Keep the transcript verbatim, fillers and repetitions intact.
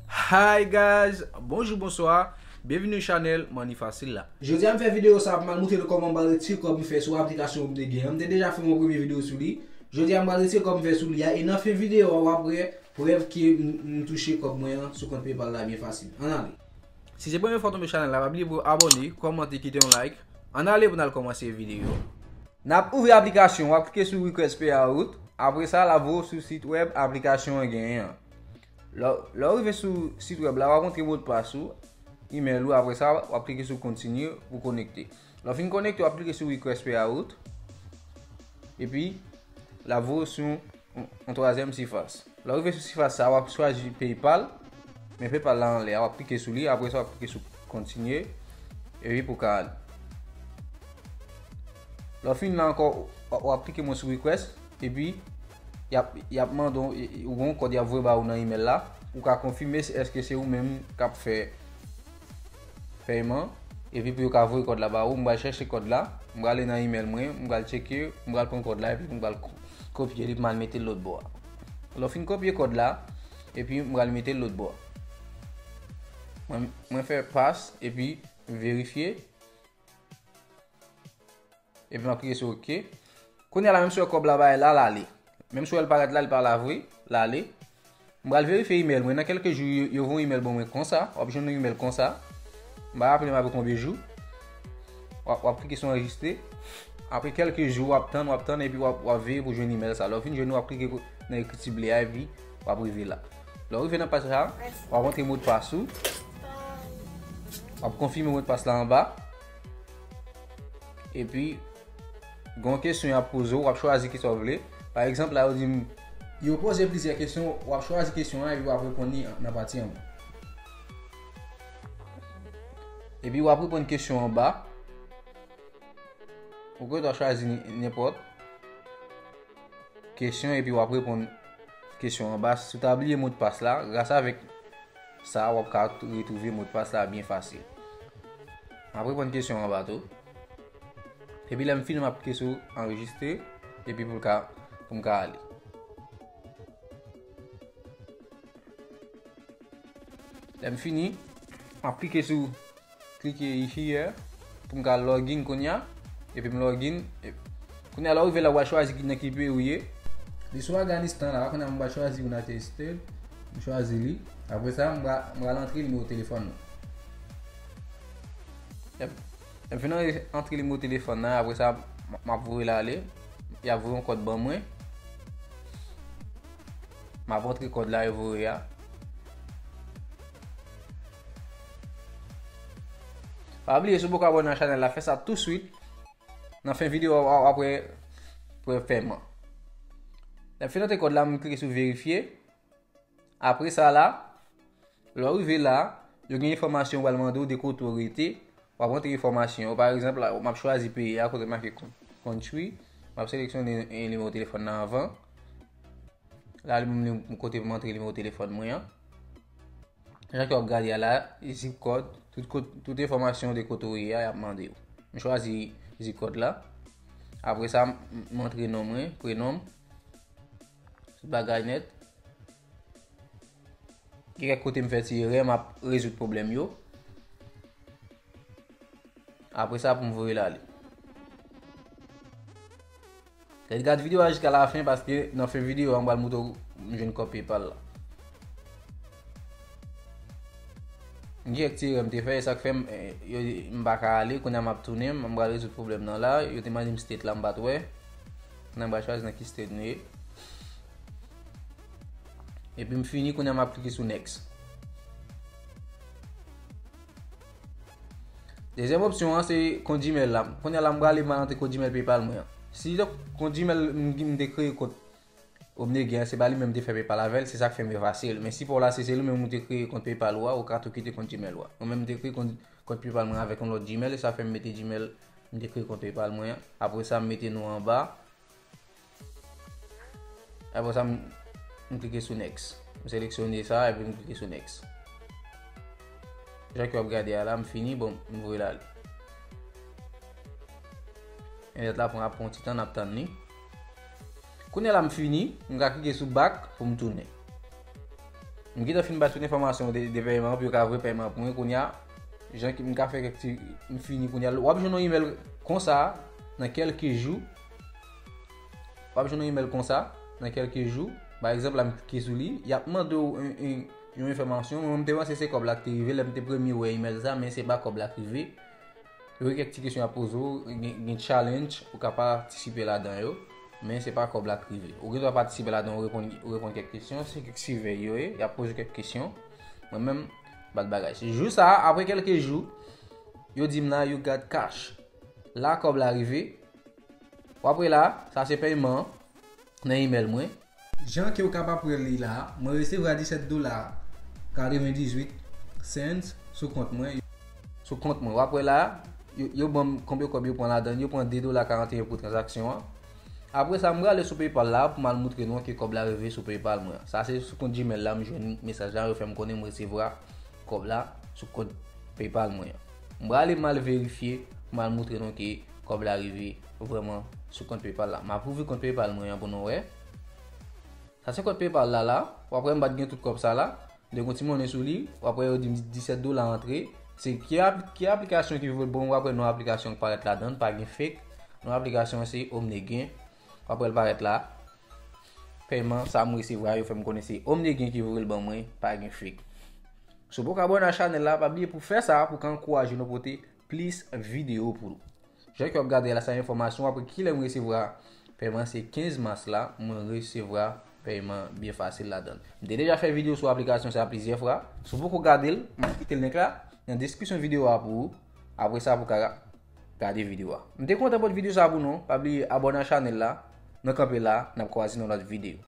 Hi guys, bonjou, bonswa. Byenvini sou chanèl Money Facile la. Jodi a m fè videyo sa pou m al montre nou kòman m al retire kòb m fè sou aplikasyon Obnegen an. M te deja fè yon premye videyo sou li. Jodi a m al retire kòb m fè sou li a e nan fen videyo a w ap wè prèv ke m, m touche kòb mwen an sou kont PayPal la byen fasil. Ann ale. Si se premye fwa w tonbe sou chanèl la, pa bliye pou w abòne, kòmante, kite yon like. Ann ale pou n al kòmanse videyo. N ap ouvri aplikasyon, w ap klike sou Request Payout. Apre sa, l ap voye w sou sit wèb aplikasyon an genyen an. Lè, lè w rive sou sit wèb la, w ap antre modpas ou, imèl ou, apre sa, w ap klike sou Continue pou konekte. Lè w fin konekte, w ap klike sou Request Payout. Epi, l ap voye w sou yon, yon twazyèm sifas. Lè w rive sou sifas sa, w ap chwazi PayPal. Men PayPal la anlè a, w ap klike sou li, apre sa, w ap klike sou Continue. Epi pou w ka ale. Lè w fin la ankò, w, w ap klike mwen sou Request. Epi, y ap, y ap mande w, ou gen yon kòd y ap voye ba ou nan imèl la. Ou ka konfime si, èske se ou menm k ap fè pèyman. Epi pou yo ka voye kòd la ba ou, m pral chèche kòd la. M pral ale nan imèl mwen, m pral tcheke, m pral pran kòd la, epi m pral ko-, kopye li pou m al mete l lòt bò a. Lè w fin kopye kòd la, epi m pral mete l lòt bò a. Mwen, mwen fè pas, epi verifye. Epi m ap klike sou OK. Kounye a la, menm si w wè kòb la bay la, l ale. Menm si w wè l parèt la, li pa la vre, l ale. M pral verifye imèl mwen. Nan kèlke jou, yo, yo voye yon imèl ban mwen konsa. W ap jwenn yon imèl konsa. M pa raple m apre konbyen jou. W ap, w ap klike sou anrejistre. Apre kèlke jou, w ap tann, w ap tann, epi w ap, w ap veye pou jwenn imèl sa. Lè w fin jwenn, w ap klike nan ekriti ble a, epi w ap rive la. Lè w rive nan paj sa, w ap antre modpas ou. W ap konfime modpas la anba. Epi, gen yon kesyon y ap poze w, w ap chwazi kisa w vle. Pa egzanp, la, yo di m, yo poze plizyè kesyon, w ap chwazi kesyon an epi w ap reponn li nan pati anba. Epi w ap reponn kesyon anba. Ou gen dwa chwazi nenpòt kesyon epi w ap reponn kesyon anba. Si w ta bliye modpas la, gras avèk sa, w ap ka retwouve modpas la byen fasil. M ap reponn kesyon anba tou. Epi lè m fini, m ap klike sou anrejistre, epi pou l ka, pou m ka ale. Lè m fini, m ap klike sou, klike here pou m ka login kounye a. Epi m login. E, kounye a, lè w rive la, w a chwazi ki, nan ki peyi w ye. Li sou Afganistan la, kounye a m va chwazi United States. M chwazi li. Apre sa, m va, m va antre nimewo telefòn mwen. Lè m, lè m fin antre nimewo telefòn nan, apre sa, m, m ap voye l ale. Y ap voye yon kòd ban mwen. M ap antre kòd la yo voye a. Pa bliye, si w poko abòne nan chanèl la, fè sa touswit. Nan fen videyo a, w ap wè prèv pèman. Lè m fin antre kòd la, m klike sou verifye. Apre sa la, lè w rive la, yo gen enfòmasyon yo pral mande w de kote w rete. W ap rantre enfòmasyon yo. Pa egzanp, la, m ap chwazi peyi a, kote make kon-, country. M ap seleksyone, e, nimewo telefòn nan anvan. La, li ban m kote pou m antre nimewo telefòn mwen an. Jan ke w ap gade a la, zip kòd, tout kot-, tout enfòmasyon de kote w ye a, y ap mande w. M chwazi zip kòd la. Apre sa, m, m antre non mwen, prenon m, tout bagay nèt. Gen kèk kote m fè ti erè, m ap rezoud pwoblèm yo. Apre sa, pou m voye l ale. Ret gade videyo a jiska lafen, paske nan fen videyo a, m pral montre w m jwenn kòb PayPal la. M gen kèk ti erè m te fè, e sa k fè m, eh, yo, m pa ka ale, kounye a m ap tounen, m pral rezoud pwoblèm nan la, yo te mande m state la, m pa t wè. Kounye a m pral chwazi nan ki state nou ye. Epi m fini, kounye a m ap klike sou next. Dezyèm opsyon an se kont Gmail la. Kounye a la m prale m al antre kont Gmail PayPal mwen an. Si donk kont Gmail m, m te kreye kont Obnegen an, se pa li menm m te fè PayPal avè l, se sa k fè m efase l. Men sipò la se, se li menm ou te kreye kont PayPal ou a, ou ka tou kite kont Gmail ou a. Mwen menm m te kreye kont, kont PayPal mwen avèk yon lòt Gmail, e sa fè m mete Gmail m te kreye kont PayPal mwen an. Apre sa m mete non anba. Apre sa, m, m klike sou next. M seleksyone sa epi m klike sou next. Jan ke w ap gade a la, m fini, bon, m voye l ale. Entènèt la pran, ap pran yon ti tan, n ap tann li. Kounye a la, m fini, m ka klike sou back pou m tounen. M gentan fin bay tout enfòmasyon de, de pèyman pou yo ka voye pèyman pou mwen. Kounye a, jan ki m ka fè kèk ti, m fini kounye a. W ap jwenn yon imèl konsa nan kèlke jou. W ap jwenn yon imèl konsa nan kèlke jou. Pa egzanp, la m klike sou li, y ap mande w yon, yon, yon enfòmasyon. Mwen, m te panse se kòb la ki te rive lè m te premye wè imèl sa, men se pa kòb la ki rive. Yo gen kèk ti kesyon y ap poze w, gen, gen challenge, ou ka patisipe ladan yo, men se pa kòb la k rive. Ou gen dwa patisipe ladan, ou reponn, ou reponn kèk kesyon, se kèk sivèy yo ye, y ap poze w kèk kesyon. Mwen menm, bat bagay. Se jou sa a, apre kèlke jou, yo di m la, "You got cash." La, kòb la rive. W ap wè la, sa se pèyman an nan imèl mwen. Jan ke w kapab wè li la, mwen resevwa disèt dola katrevendizuit cents sou kont mwen. Sou kont mwen, w ap wè la, yo, yo ban m konbyen kòb yo pran ladan, yo pran de dola karanteyen pou tranzaksyon an. Apre sa, m prale sou PayPal la pou m al moutre nou ke kòb la rive sou PayPal mwen. Sa se sou kont Gmail la, m jwenn mesaj la, yo fè m konnen m resevwa kòb la sou kont PayPal mwen an. M prale m al verifye, m al moutre nou ke kòb la rive vrèman sou kont PayPal la. M ap ouvri kont PayPal mwen an pou nou wè. Sa se kont PayPal la la. W ap wè m pa t gen tout kòb sa la. M te gen yon ti monnen sou li. W ap wè yo di m disèt dola antre. Se ki, ap, ki aplikasyon ki voye l ban mwen? W ap wè non aplikasyon ki parèt ladan l, pa gen fake. Non aplikasyon an se Omnegen. W ap wè l parèt la. Pèyman sa m resevwa yo fè m konnen se Omnegen ki voye l ban mwen, pa gen fake. Si w poko abòne a chanèl la, pa bliye pou fè sa, pou ka ankouraje nou pote plis videyo pou nou. Jan ke w ap gade la, sa enfòmasyon, apre kilè m resevwa pèyman, se kenz mas la, mwen resevwa pèyman byen fasil ladan l. M te deja fè videyo sou aplikasyon sa plizyè fwa. Si w poko gade l, m ap kite link la nan deskripsyon videyo a pou ou. Apre sa, pou w ka gade videyo a. M te kontan pote videyo sa pou nou. Pa bliye abòne a chanèl la. Nou kanpe la, n ap kwaze nan lòt videyo.